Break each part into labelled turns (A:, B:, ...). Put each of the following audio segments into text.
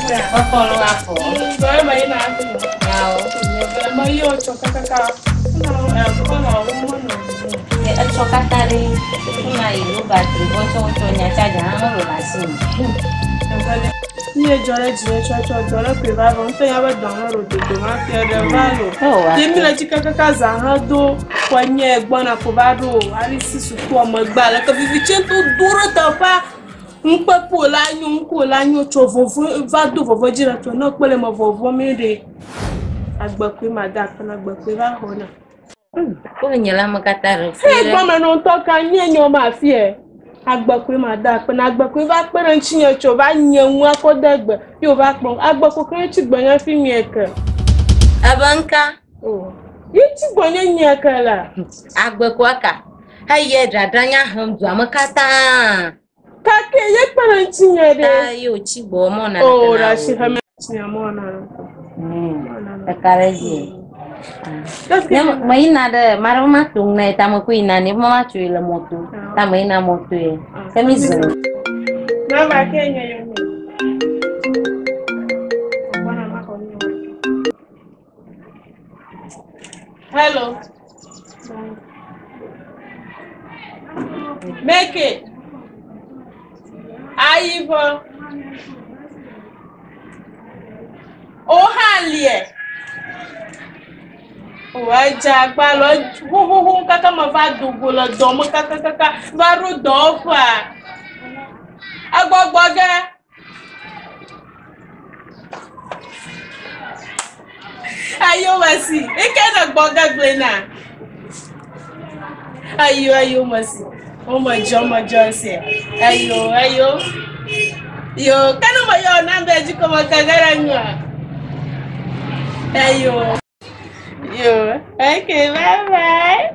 A: Kɔkɔ lo afɔ.
B: Dɔ me yina afi.
A: Yawo.
B: Me yi wotsɔ kakaka. Ɛkɔ na wo mo nɔ.
A: Etsɔ katã ɖe kuma yi lo batri vɔ tsɔ wotsɔ nya tsadza hã mele le asi me.
B: Nye dzɔ ɖe dzinye tsɔtsɔ dɔ ɖe koe va vɔ ŋutɔ ya be dɔ hã ɖo dodom hafi eɖe va lo.
A: Ewa.
B: Ye mi le dzi kakaka zã hã do kɔ nye gbɔna ko va ɖo alisi sukua megbe ale ke vivitsi ŋutɔ do ɖe teƒea. Ŋukpekpe la nyo ŋku la nyo tso vɔvɔ va do vɔvɔ dzi le tso ne kpe le me vɔvɔ mi ɖe. Agbe koe ma da akpe na agbe koe va xɔ na.
A: Ko nye la me katã ɖe fi
B: Hey,
A: ɖe.
B: gbɔme nɔ ŋutɔ ka nye nyɔ ma fie. Agbe koe ma da akpe na agbe koe va kpe ɖe ŋutinye tso va nye ŋua kɔ de gbe ye wòva kplɔm. Agbe ko ke tsi gbɔnye fi mie ke.
A: Ebe ŋka
B: O. Ye tsi gbɔnye nye ke la.
A: agbe ko aka. Eye dada nya hem dua me katã.
B: Kake ye kpe ɖe ŋutinye ɖe.
A: Ta ye wòtsi gbɔ mɔ na
B: O, ɖe asi heme ŋutinye mɔ na.
A: Eka ɖe dzi. Ne meyina ɖe maɖe ma to ŋu na ye ta me ko yina ne ma tso yi le mɔto. Ta meyina mɔto ye. Ke mi zɔ.
B: Namba ke nye yo mi. Bwana mako ni wa. Hello. Make it. Ayivo. Ohalie. O edze agba le xoxoxo kaka me va do go le dɔ me kakakaka va ɖo dɔwɔƒea. Egbɔgbɔ ge. Ayo mesi. Ike ne gbɔ ge gblẽ na. Ayo ayo mesi. O me dzɔ me dzɔ se. Ayo ayo. Yo kanu me yɔ na be dzi ko me kage ɖe nua. Ayo. Yo. Okay, bye bye.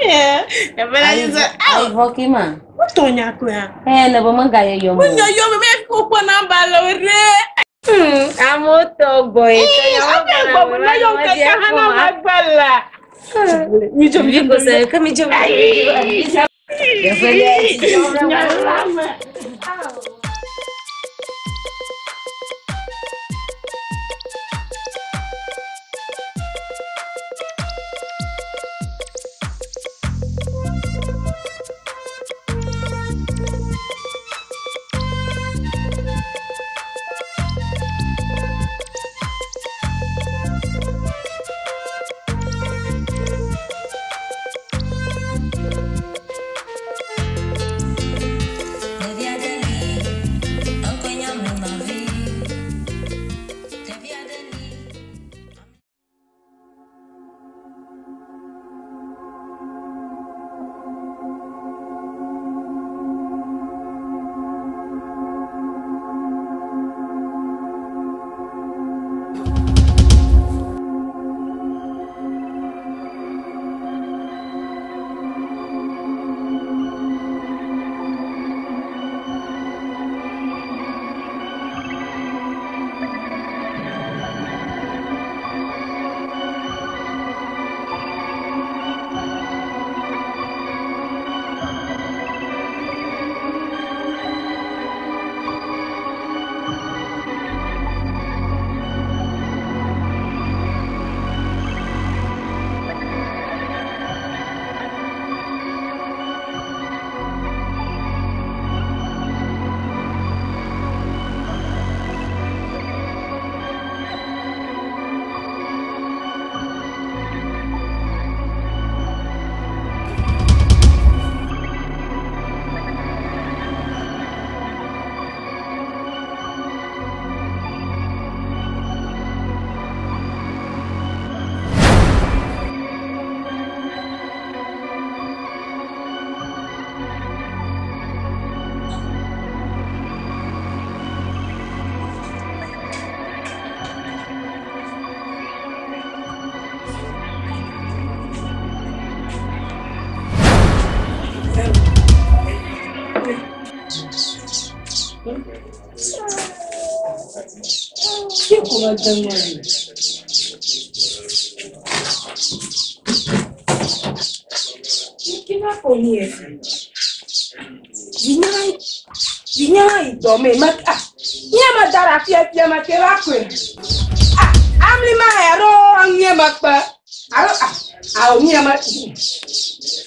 B: Yeah. Ebela yi sɛ awo.
A: Ayi vɔ ke ma.
B: Wotɔ nya koa.
A: Eye ne be megayɔyɔ me.
B: Wonye yɔ me me ko kpɔ namba le wo ɖe.
A: Amewo tɔ gbɔ ye.
B: Abe gbɔ na yɔ kaka hã na ma gba la. Mi dzo mi dzo.
A: Mi ko se ke mi dzo mi dzo.
B: Nya la me.
C: Ɖevi aɖe li, eŋkɔe nye Amemavi. Ɖevi aɖe li.
B: Ke ko ma de ŋua li. Ke va kɔ nu ye fi. Yi Vinye hã yi dɔ me. Me ah nye me da ɖe afia fia me ke va koe. Ah amli ma ya ɖo eŋue me kpe. Alo ah awo nye me.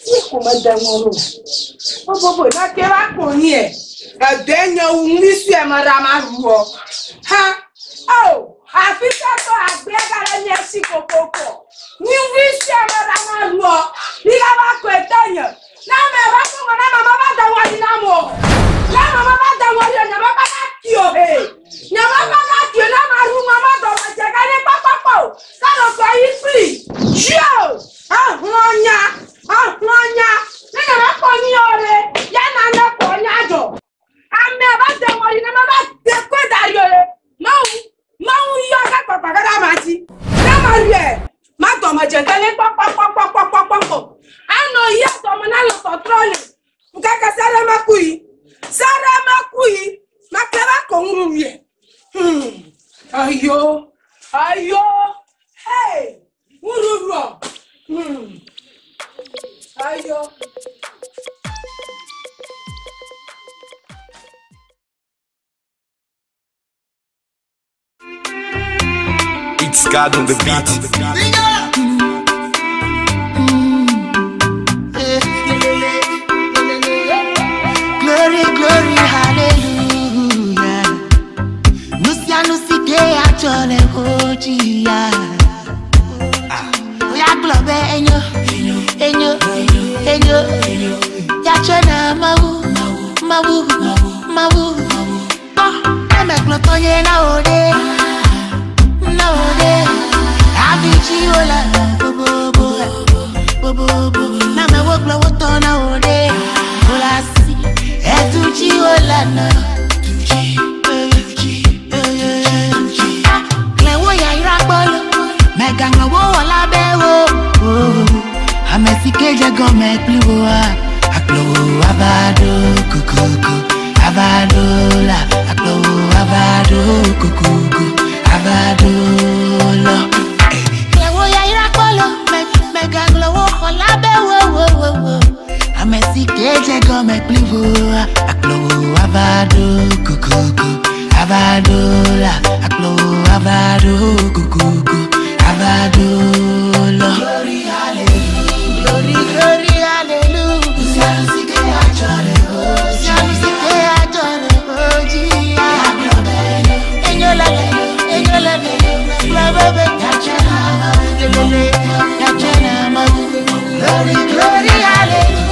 B: Fie ko me de ŋɔ ɖo. Bobobo na ke va ko nye. Edɔe nye wu ŋui sue me ɖa ma ɖuɔ. Ha oh afi ka tɔ agbea ga ɖe mia si kokoko. Ŋui sue me ɖa ma ɖuɔ. Mi ga va koe tɔ nye. Na ame va ko ŋɔ na mama va da ŋɔli na mo. Na mama va da ŋɔli o, nye ma va na ki o he. Nye ma va na ki o, na ma ru ŋɔ ma dɔ ma dze ga ne kpakpakpa o. Ka nɔ kɔ yi kpli. Zio! Ahlɔ nya, ahlɔ nya. Ne nye ma kpɔ nyi o ɖe, ya na ne kɔ nya dzɔ. Ame va de ŋɔli na ma va de kɔe da ɖi o ɖe. Mawu, Mawu yɔ ka kpakpa ka ɖe ama dzi. Ne ma yɔe, ma dɔme dze ge ne kpɔkpɔkpɔkpɔkpɔkpɔ. Anɔ yia dɔme na le tɔtrɔ le. Ŋkeke sere meku yi. Sere meku yi. Make va ko ŋu yɛ. Hmm. Ayo. Ayo. Hey. Ŋuɖuɖuɔ. Hmm. Ayo.
D: It's God on the beat.
E: Glory, glory, hallelujah. Nusia nusi ke atso le wodzi ya. Oya gblɔ be enyo, enyo, enyo. Yatsɔ na Mawu, Mawu, Mawu. Kpɔ eme gblɔ tɔnye na wò ɖe, na wò ɖe. Hafi dzi wole bobobo, bobobo. Na amewo gblɔ wotɔ na wò ɖe, wole asi. Edu dzi wole nɔ. Xlẽ wo yayra gbɔlo, mègaŋlɔ wo wɔla be wo o. Ame si ke dze gɔme kpli woa, akplɔ wò ava ɖo kokoko, ava ɖo la, akplɔ wò ava ɖo kokoko, ava ɖo lɔ. Xlẽ wo yayra gbɔlo, mègaŋlɔ wo xɔla be wo wo wo wo. Ame si ke dze gɔme kpli woa, akplɔ wò ava ɖo kokoko, ava ɖo la, akplɔ wò ava ɖo kokoko, ava ɖo lɔ. Glory hallelujah, glory glory hallelujah. Glory, glory, hallelujah.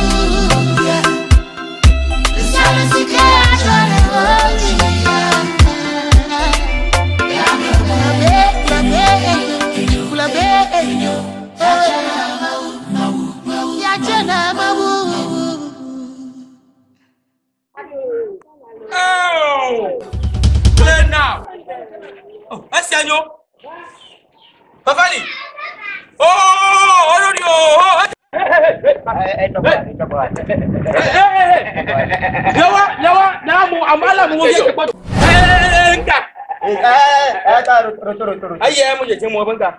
F: Oh! Play now. Oh, esia nyo. Fafani. Oh, olórí o. Yawa, yawa, na mu amala mu ye ko. Eh, nka. Aye, mo je mo banka.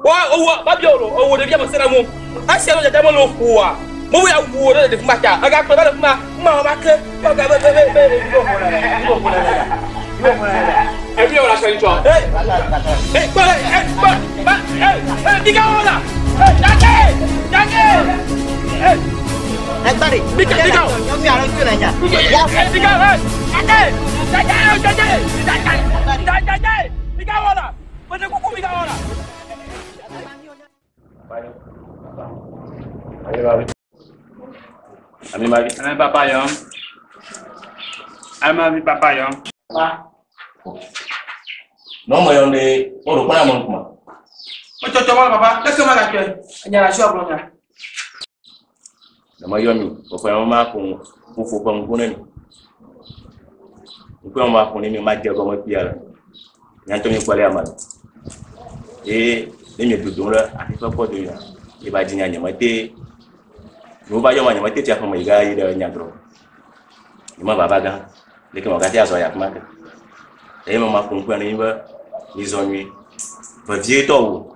F: Wa owo, ba bi oro, owo de bi mo sera mo. Asia lo je mo lo fu wa. Mo ya wo de de fún ma ta. Aga pe ba de fún ma. Ma ba ke. Ba ga be be be be. Ẹbí ọ̀rọ̀ aṣọ ìjọ. Ẹ ẹ gbọ́ ẹ gbọ́ bá ẹ ẹ dígá wọn la. Ẹ jáde jáde. Ẹ dígá dígá o. Ẹ dígá ẹ jáde jáde jáde jáde jáde dígá wọn la. Bọ́dé kúkú dígá wọn la.
G: Ami mavi.
F: Ame papa yɔ. Ame vi papa yɔ.
G: Non mo yonde oro kona mo kuma.
F: Mo tsɔtsɔ mɔ papa lɛsɛ ma gàtɛ. Nyara si ɔgblɔ nya.
G: Na mo yomi o fa mo ma kun ko fo pa ngone ni. Ko mo ma kun ni mi ma je go mo piara. Nyanto mi kwale amal. E ne mi dudu la ati fa ko de ya. E ba jinya nyama te. No ba yo ma nyama te ti afa mo iga yi da nyandro. Ni ma baba gan. Leke mo ga ti azo ya kuma ke. E mo ma kun ko ni ba ni zonwi. Vevie to wo.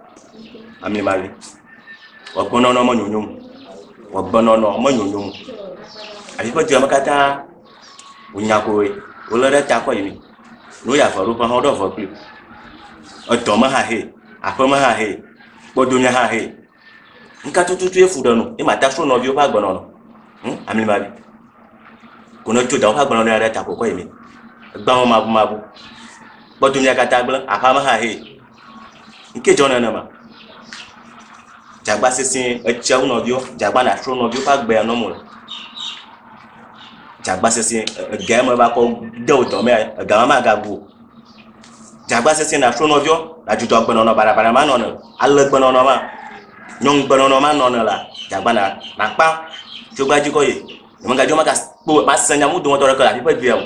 G: Ami mali. Wagbɔnɔnɔ me nyonyom. Wagbɔnɔnɔ me nyonyom. Afi ƒe dua me katã Wonya koe wolé ɖe ta kɔ yi mi. No ya ve ɖoƒe hã woɖo ve kpli. Edɔ me hã he, aƒe me hã he, kpɔdomia hã he. Nuka tututu ye fu ɖe nu ye mata srɔ̃ nɔviwo ƒe agbenɔnɔ. Amlimavi. Ko ne tso dawo ƒe agbenɔnɔ ya ɖe ta ko kɔ yi mi. Egbãwo mabumabu. Kpɔdomia katã gblẽ, aƒea me hã he. Nke dzɔ nenema. Dzagba sesẽ etsia wu nɔviwo, dzagba nasrɔ̃ nɔviwo ƒe agbea nɔm wole. Dzagba sesẽ ega me va kɔ de wò dɔmea, ega ma magabu o. Dzagba sesẽ nasrɔ̃ nɔviwo, nadzudzɔ agbenɔnɔ baɖabaɖa ma nɔ ne, ale gbenɔnɔ ma, nyɔnugbenɔnɔ ma nɔ ne la, dzagba na nakpa tso gbadzi kɔ yi. Nyemegadzɔ magakpɔ mase nya mu dometɔ ɖeke le afi ƒe dua o.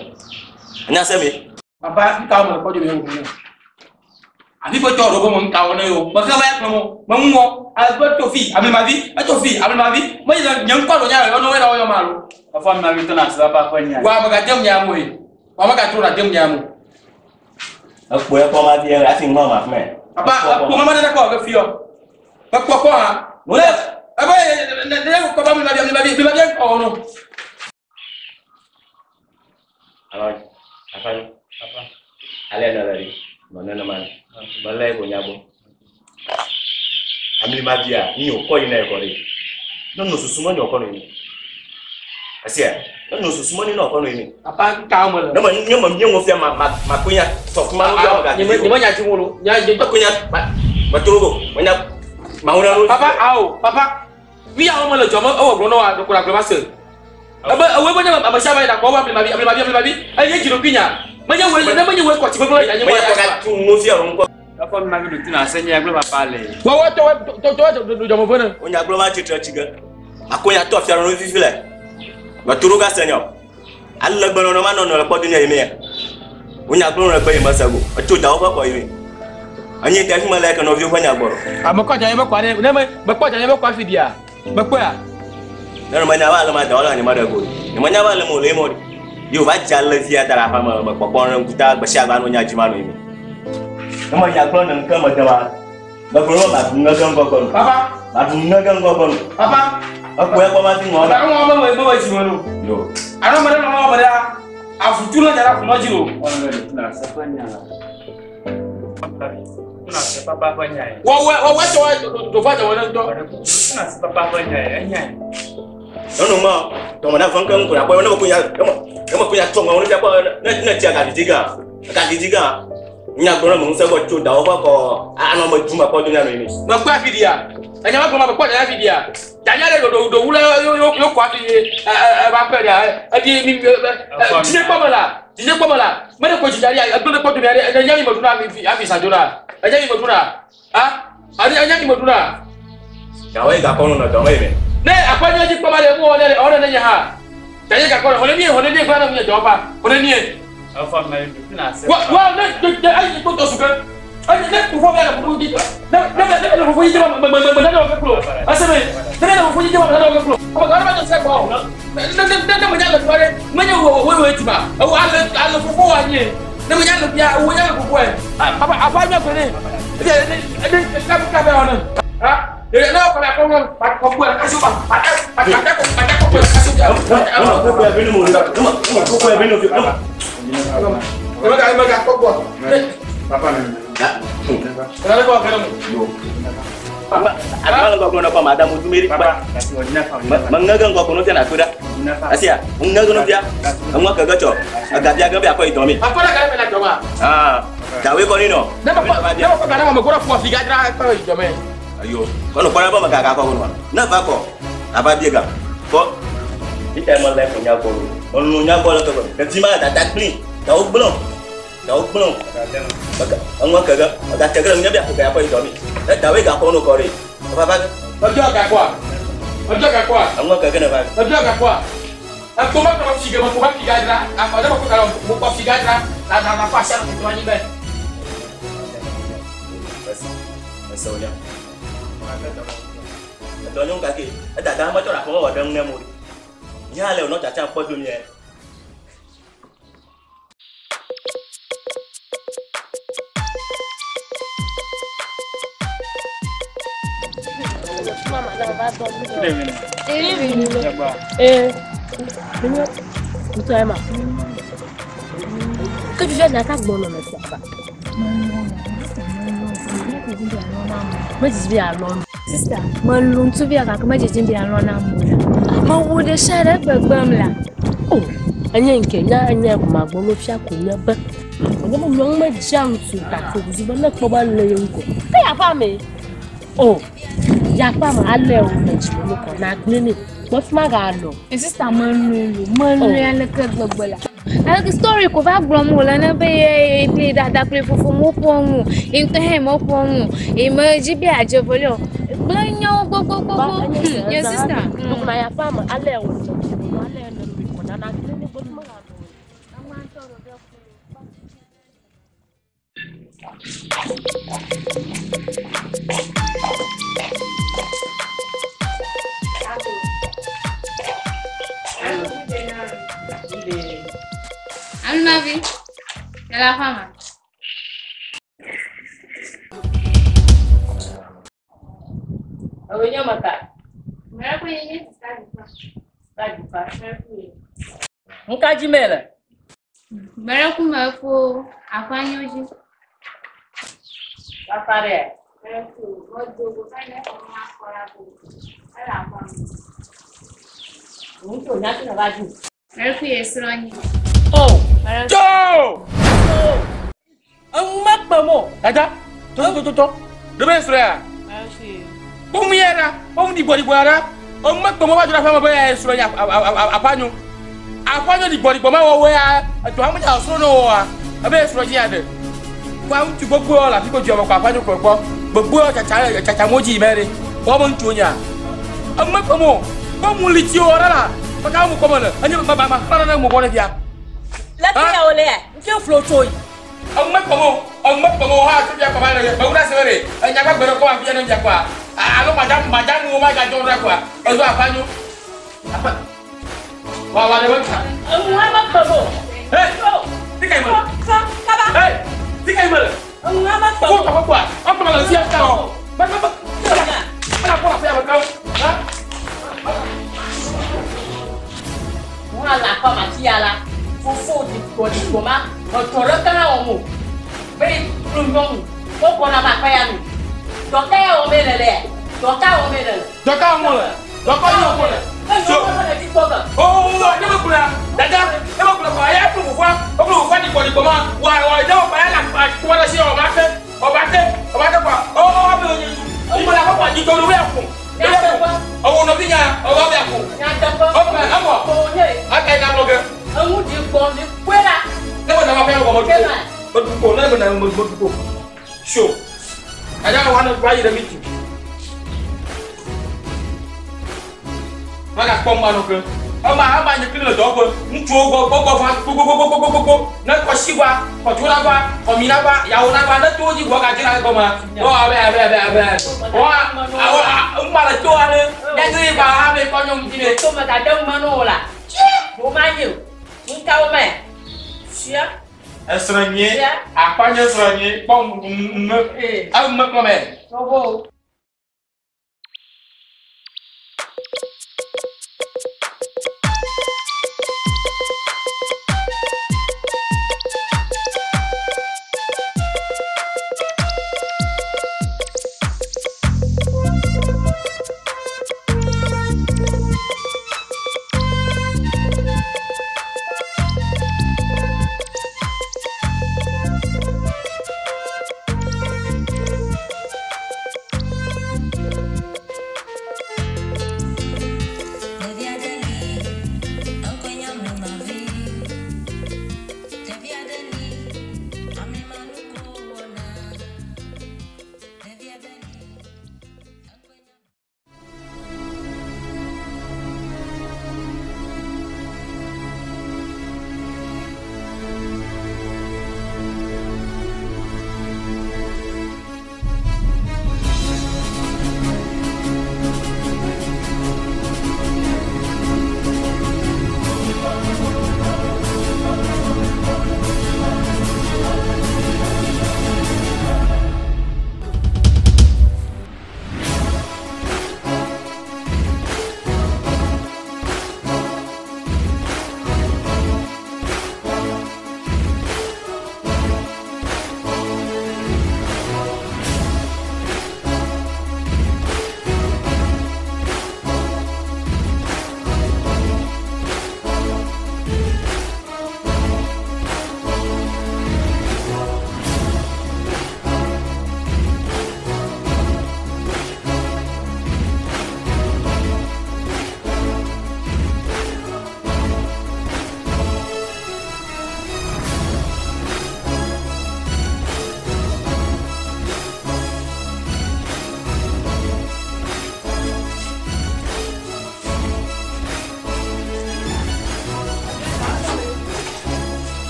G: Enya se mi?
F: Papa, nka wo me kpɔ dzo me wo ne. Afi ƒe tɔ ɖo me nka wo ne yo. Me xe va ya kplɔ mo. Me ŋu wo. Abe to fi, amlimavi, eto fi, amlimavi. Me yi nye ŋkɔ ɖo nya yo no we na wo yɔ ma lo.
H: Papa amlimavi tɔ na se papa ƒe nya.
F: Wa me ga dem nya mo he. Wa me ga tro na dem nya mo.
G: Ekpo ekpɔ ma fi afi ŋgɔ ma fi me.
F: Papa, ekpo ma ma ɖe kɔ ke fi yɔ. Ekpɔ kpɔ ha. Ne ebe ne ne kɔ ba amlimavi, amlimavi, amlimavi kɔ no.
G: Alo, afani. Papa. Ale na le ɖi. Nɔ nenema ne. Melé ko nya gbɔ. Amlimavia, nyi wòkɔ yina yi kɔ ɖi. Ne nɔ susu me ni wòkɔ nɔ yi. Esia, ne nɔ susu me ni ne wòkɔ nɔ yi.
F: Papa, nka wo me le.
G: Ne me nye me nye ŋu fia ma ma ma ko nya sɔ kuma nu fia me gati.
F: Nye me nya dzi wo lo. Nya
G: dzi. Ko nya ma ma to go. Me nya ma wo na lo.
F: Papa, awo, papa. Mi ya wo me le dzɔ me ewɔ gblɔ na wa ɖeko la gblɔ va se. Ebe ewoe be nye ame sia ame yi ɖakpɔ wo amlimavi, amlimavi, amlimavi. Eye dzi ɖokui nya. Menye woe, ne menye woe kɔ tsi gbegblẽ yi anyi
G: mɔ ya. Tu ŋu fia ŋu kɔ.
H: Papa amlimavi ɖo tu na se nye gblɔ papa le.
F: Wa wa tɔ tɔ tɔ tɔ dzɔme ve ne.
G: Wo nya gblɔ ma tsitre tsi ge. Ako nya tɔ fia nu vivi le. Me to ɖo ga se nya o. Ale gbenɔnɔ ma nɔnɔ le kpɔdo nye yi mea. Wo nya gblɔ le gbe yi me se go. Etso dawo ƒe kɔ yi me. Enye te fi me le ke nɔviwo ƒe nya gbɔ.
F: Ame kɔ dzanye be kɔ ne ne me me kpɔ dzanye be kɔ afi dia. Me kpɔa.
G: Ne me nya va le ma dawo la nye me ɖe go. Ne me nya va le mo le mo. Yo va dza le via da la me me kpɔkpɔ ne ŋkuta gbe sia gbe no nya dzi ma no yi me. Ne me nya gblɔ ne ŋke me de ma. Me gblɔ ma du ŋe ge ŋgɔgbe no.
F: Papa.
G: Ma du ŋe ge ŋgɔgbe no.
F: Papa.
G: Ekpɔ ekpɔ ma fi ŋɔ.
F: Papa ŋɔ me me me dzi me no.
G: Yo.
F: Alo me ɖe nɔ me ɖe avutu le dza ɖe afunɔ dzi o. Wɔwɔ wɔwɔ tɔ ɖofa dɔ wɔlé ŋutɔ.
G: Nyɔnu ma tɔmɔ na fɛn kɛn ko na ne ko ya ne ko ya tɔ ŋɔ ne fia kɔ ne ne tia gadzidzi gã gadzidzi gã nya gblɔ ne me ŋusẽ gbɔ tso dawo ƒe kɔ anɔ me duma kɔ do nya nɔ yi mi.
F: Mekpɔ afi dia enya ma gblɔ ma mekpɔ dza afi dia danya ɖe ɖo ɖo wu le yo yo yo kɔ afi ɛ ɛ va kpe dia edi mi ɛ dzidze kpɔ me la dzidze kpɔ me la me ɖe ko dzidza dia egblẽ ɖe kpɔ do mia ɖe enya mi me ɖuna afi afi sa do na enya mi me ɖuna a ani enya mi me ɖuna.
G: Gawo yi gakɔ nɔ dɔme yi me.
F: Ne akpɔ nye dzi kpɔ ma ɖe mu wɔ ne ɔɖe ne nye hã danye gakɔ ɖe xɔle mie xɔle mie gblẽ ne mu nye dɔwɔƒa xɔle mie. Wa wa ne ne ne ayi kpɔtɔ su ke ayi ne fofo bɛ le fofo dzi ne ne ne ne fofo dzi ma me me me ne ne wɔ ke klo ese me ne ne fofo dzi ma me ne wɔ ke klo ɔmɔ gã ma tɔ se gbɔ ne ne ne ne me nya le tɔ ɖe me nye wo wo wo dzi ma ewo ale ale fofo wa nye ne me nya le bia wo nya le fofo yɛ papa afa nya gbe ne ne ne ne kabe kabe wɔ ne ha ne ne kɔ la kɔ kɔ kɔ kɔ kasi ba ba ba ba ba ba kɔ kasi ba.
G: Mengege ŋgɔ ko no fia na to ɖa. Asia, ŋgege no fia. Eŋua kege tsɔ. Egabia ge be akɔ yi dɔmi.
F: Akɔ ɖe gale me na dɔma.
G: Ah, gawoe kɔ ni nɔ.
F: Ne me kɔ ne me kɔ ga ɖe me kɔ ɖe fua fi gadra kɔ yi dɔmɛ.
G: Ayo, kɔ no kɔ ɖe be me gaga kɔ ko nɔa. Ne va kɔ, ava bie ga. Kɔ. Ita me le ko nya gbɔ lo. Enu nya gbɔ le kebe. Ɖevi ma dada kpli. Gawo gblɔ. Gawo gblɔ. Eŋua kege. Ega kege le nye be akɔ ga akɔ yi dɔmi. Ne dawoe ga kɔ no kɔ ɖe. Eva va.
F: Edɔ ga kɔa. Edɔ ga kɔa.
G: Eŋua kege ne va.
F: Edɔ ga kɔa. Ekpo ma kɔ fi ge me kɔ ma fi gadra. Akɔ ne me kɔ ga mo kɔ fi gadra. Na na na kɔ asi alo anyi be.
G: Ese wonya. Edɔ nyɔnu gake edada metɔ ɖe aƒeme wɔ ɖe ŋu ne mo ɖi. Nye ale wònɔ tsatsa kpɔ do mie.
I: Ke fifia nya ka gbɔ nɔ le fia ba. Medzidzi be yealɔ nu.
J: Sista, melũ ŋutsuvi ya gake medzidzi be yealɔ nam o la. Mewu ɖe sia ɖe egbegbe la.
I: O, enye nke nya enye ko magbɔ no fia ko nye be. Wònye be nyɔnu medzia ŋutsu gake wòzu be ne kpɔ be ele ye ŋgɔ. Ke yeaƒe ame. O, yeaƒe ame alé wò le dziwò nu kɔ na gblẽ nɛ. Kpɔ fi ma galɔ.
J: Sista melũ melũ aleke gbegbe la. Aleke story ko va gblɔm wòle ne be ye kple dada kple fofo meƒo nu, ye ŋutɔ hã meƒo nu, ye medzi be yeadze velia o. Gblẽ nyawo gbogbogbogbo. Nye sista.
I: Ɖeko yeaƒe ame alé wò le dziwò nu alé le nu kɔ na na gblẽ nɛ kpɔ fi ma galɔ.
J: Alumavi, de la fama.
A: Ewe nye me ka? Nuka dzi me le?
J: Mɛrɛkume fo aƒanyo dzi.
A: Fafa ɖe. Ŋutsu nya ti neva dzi.
J: Mɛrɛku ye srɔ̃ nyi.
A: O.
F: Tso!
B: Eŋu mekpe mo.
F: Dada, to to to to. Ɖe be srɔ̃ ya. Kpɔmu ya ɖa, kpɔmu ɖigbɔɖigbɔ ya ɖa. Eŋu mekpe mo va dzro aƒe me be ya srɔ̃ nye aƒanyo. Aƒanyo ɖigbɔɖigbɔ ma wɔwɔ ya, edɔ ame dza srɔ̃ ne wɔa. Ebe srɔ̃ dzi ya ɖe. Kpa ŋutsu gbogbo le afi ko dua me kɔ aƒanyo kplɔ gbɔ. Gbogbo tsatsa tsatsa mo dzi yi be ɖe. Wɔme ŋutsuwo nya. Eŋu mekpe mo. Kpɔmu li tsi wɔ ɖe la. Kaka mo kɔme le. Enye ma ma xlã ɖe mo gbɔ ɖe fia.
B: Le ke ya wòle ya, ŋke flo tso yi.
F: Eŋu mekpe mo. Eŋu mekpe mo hã tso fia kɔ va le. Mewu ɖe asi me ɖe. Enya gbagbe ɖe kɔ va fia ne fia kɔa. Alo madza madza nuwo ma dzadzɔ ɖe kɔa. Ezo aƒanyo. Aƒe. Wa wa ɖe me ta.
B: Eŋu mekpe mo.
F: Hey! Tika yi me.
B: Kaba.
F: Hey! Tika yi me le.
B: Eŋu mekpe mo.
F: Ko kɔ kɔa. Ɔkpɔ le fia ta o. Ba ba ba. Ba kɔ la fia me kan. Ha?
A: Ŋua le aƒe me afi ya la, fofo ɖigbɔɖigbɔ ma, etɔ ɖeke hã wɔm o. Be kple nyɔnu, wogbɔna va aƒe ya me. Dɔ ka ya wɔm le lea? Dɔ ka wɔm le?
F: Dɔ ka wɔm le? Dɔ ka wɔm le?
A: So.
F: Oh, ne me gblɔa, dada, ne me gblɔ kɔ, eya kple fofoa, wokple fofoa ɖigbɔɖigbɔ ma, wa wa ne wɔ ya la kpɔ ɖe si ɔba ke, ɔba ke, ɔba ke kɔa, ɔ ɔ be wòle aƒe kɔa, dzidzɔ ɖo be aƒo. Ɔwɔ nɔvi nya, ɔwɔ be aƒo. Ɔkpa awɔ. Aka yi na gblɔ ge.
A: Eŋu ɖigbɔ mi kpɔe la.
F: Ne me na ma fɛn gɔmɔ duko. Me duko, ne me na me duko. So. Dada wa ne va yi ɖe mi tu. Magakpɔ ŋma nɔ ke. Ema ema nye kli le dɔwɔƒe. Ŋutsuwo gbɔ gbɔ gbɔ va gbogbogbogbogbogbo. Ne kɔsi va, kɔtso la va, kɔmi la va, yawo la va, ne to dzi gbɔ gadzi la gɔmea. Wɔ abe abe abe abe. Wɔ awɔ ŋma le to ale. Nyadri yi ba abe kɔ nyɔnu dzi me.
A: To me gade ŋma nɔ o la. Wo ma nye o. Ŋkawo me. Sia.
F: Esrɔ̃ nye, akpa nye srɔ̃ nye, kpɔ ŋme, eŋme kplɔ me.
A: Tɔgbo.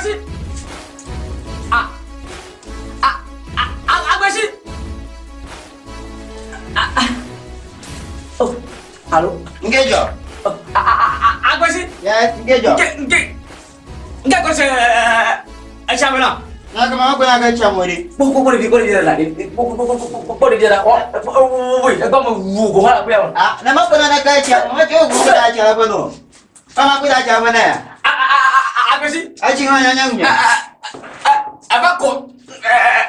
A: Agbesi. A a a agbesi. A a. Oh, alo.
F: Ngejo.
A: A a a agbesi.
F: Yes, ngejo.
A: Nke nke nke kɔsɛ ɛsɛ amina.
F: Na kama ko na ka chamori.
A: Kpɔ kpɔ kpɔ ɖevi kpɔ ɖevi la kpɔ kpɔ kpɔ kpɔ kpɔ ɖevi la ɔ ɔ ɔ ɛgbɔn me wu ko hã la kpɛ o.
F: Ah, na ma ko na ka cha, ma jo ko ta cha la no. Kama ko ta cha ma na.
A: A a a a agbesi.
F: A chi ha nya nya nya.
A: A a ba kɔ ɛɛ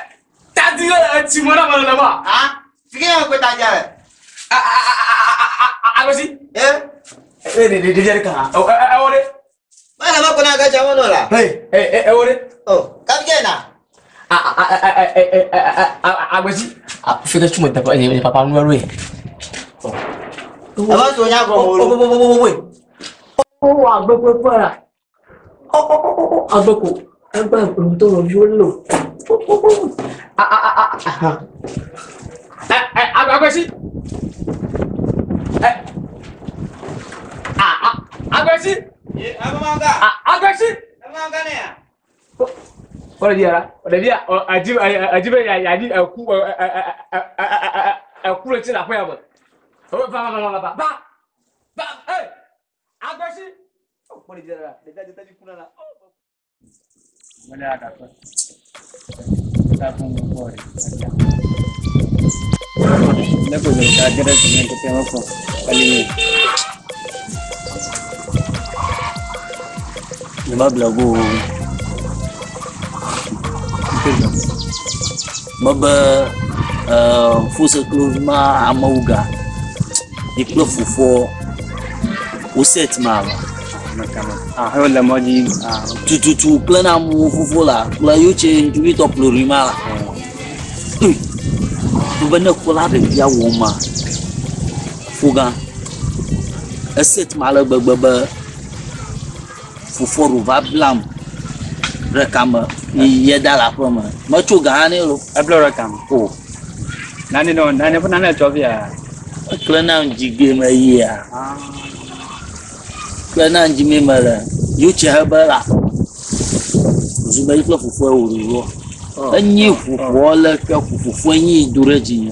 A: tadi le tsi mɔ na ma le ma.
F: Ah, fike ya ko ta cha.
A: A a a a a agbesi.
F: Eh.
A: E de de de kan ɛ ɛ ɛ wole.
F: Ma na ma ko na ka cha mo no la.
A: Hey, ɛ ɛ wole.
F: Oh, ka fike na.
A: A a a a a a agbesi. Fike tsu me teƒe ɛ papa nu ɛlò ye.
F: Aba so nya go mo.
A: O o o o o o agbeko ƒe la. O o o o agbeko egbe ŋutɔ nɔviwo lò. A a a a. Ɛ ɛ agbesi. Ɛ a a agbesi.
F: Ye, aba ma ka.
A: A agbesi.
F: Aba ma ka ne ya.
A: Kɔlɔ di yɛrɛ ɖevia ɔ adi adi be ya ya di eku ɛ ɛ ɛ ɛ ɛ eku le tsi le aƒe ya me. O va va va va va va va e agbesi. Kɔlɔ di yɛrɛ ɖevia di tɛdi kuna la.
H: Wale akakɔ. Ta fún mi kɔ rẹ̀. Ne ko zai ka gada su ne ta taimako. Kalimi.
K: Ne ma bla go. Mebe fose klo ma amewo ga. Yi kple fofoa wo set ma va.
H: Ah, yóò lẹ mọ́ di.
K: Tututu kple na amewo fofo la kple yewo tse ŋutsuvi tɔ plori ma la. Be ne kɔ la ɖevia wɔ ma fogã eset ma le gbegbe be fofoa ɖo va blam ɖe kame yi ye da le aƒe me metso ga hã nɛ lo.
H: Ebla ɖe kame.
K: O.
H: Nane nɔ nane fo nane tsɔ fia.
K: Ekle na dzigbe me yia. Kple na dzime me le yewo tse he be le aƒe me. Zu be yi kple fofoa wò ɖoɖoa. Enyi ʋuƒoa le ke fofoa nyi do ɖe dzinye.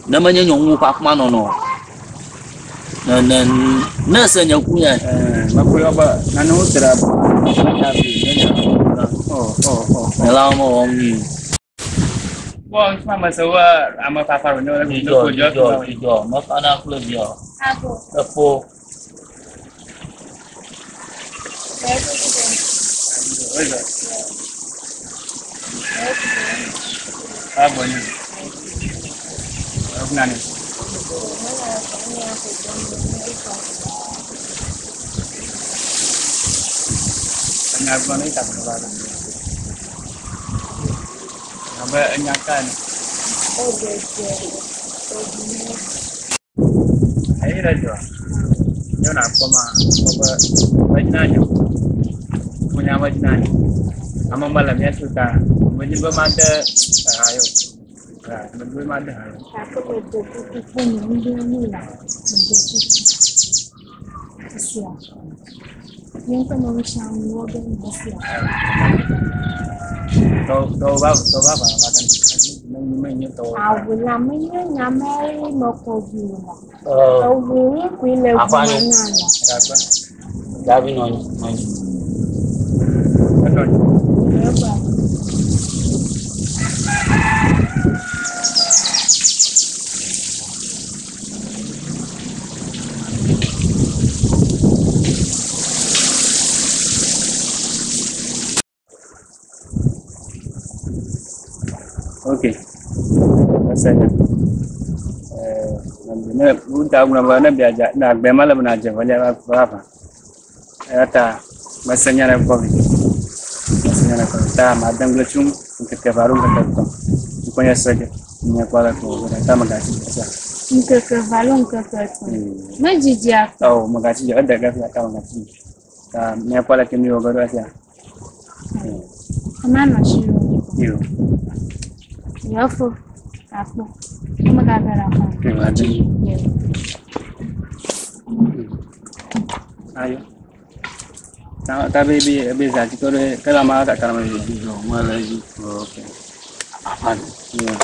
K: Ne menye nyɔnuwo ƒe akpa nɔnɔ. Ne ne ne se nye ku nye.
H: Mekpɔ yɔ be nanewo dzra bɔ.
K: Nye la mewɔm nyuie.
H: Bɔ ŋutsu ame se wo ame fafa ɖo ne wo
K: Dzidzɔ dzidzɔ dzidzɔ mefana kple via. Efo.
H: Abo nye. Nane. Enya gblɔ ne ta gblɔ va. Abe enya ka ene. Ayi ɖe dzɔ. Ne nakpɔ ma, kpɔ be medzina nye o. Wonya medzina nye. Ame mele mía si ta medzi be made eha ye o. Medzi be made ha ye o.
J: Gake medo kuku kpɔ nye nublanui la, medo kuku. Esia. Nye ŋutɔ meŋusia nuwo be mesia.
H: Tɔ tɔwo va tɔ va va va gane. Menye tɔwo.
J: Awu la menye nyamae mekɔ vi o la. Ewu ŋu koe le ʋu me na la.
K: Davi nɔ anyi nɔ anyi.
H: Enɔ anyi.
J: Egba.
H: Ok. Mese nya. Ne woda gblɔ be ne bia dza ne agbe ma le be nadze velia va va. Eya ta mese nya ɖe gbɔ vi. Mese nya ɖe gbɔ vi. Ta made ŋugble tsom ŋkeke eve alo ŋkeke etɔ̃. Ŋkɔ nye se ge. Nye kpɔ ale ko ɖeka megatsi dzi sia.
J: Ŋkeke eve alo ŋkeke etɔ̃. Medzidzi akpa.
H: Ɔ megatsi dzi ede ge fia ta megatsi dzi. Ta míakpɔ ale ke míwɔ ge ɖo esia.
J: Ema nɔ tsi nom.
H: Yo.
J: Yewo akpɔ. Megage ɖe aƒea me.
H: Yo adi.
J: Yo.
H: Ayo. Ta ta be be be za titɔ ɖe ke la ma kaka me.
K: Dzudzɔ mele edzi.
H: Okay.
K: Afa.
H: Yeah.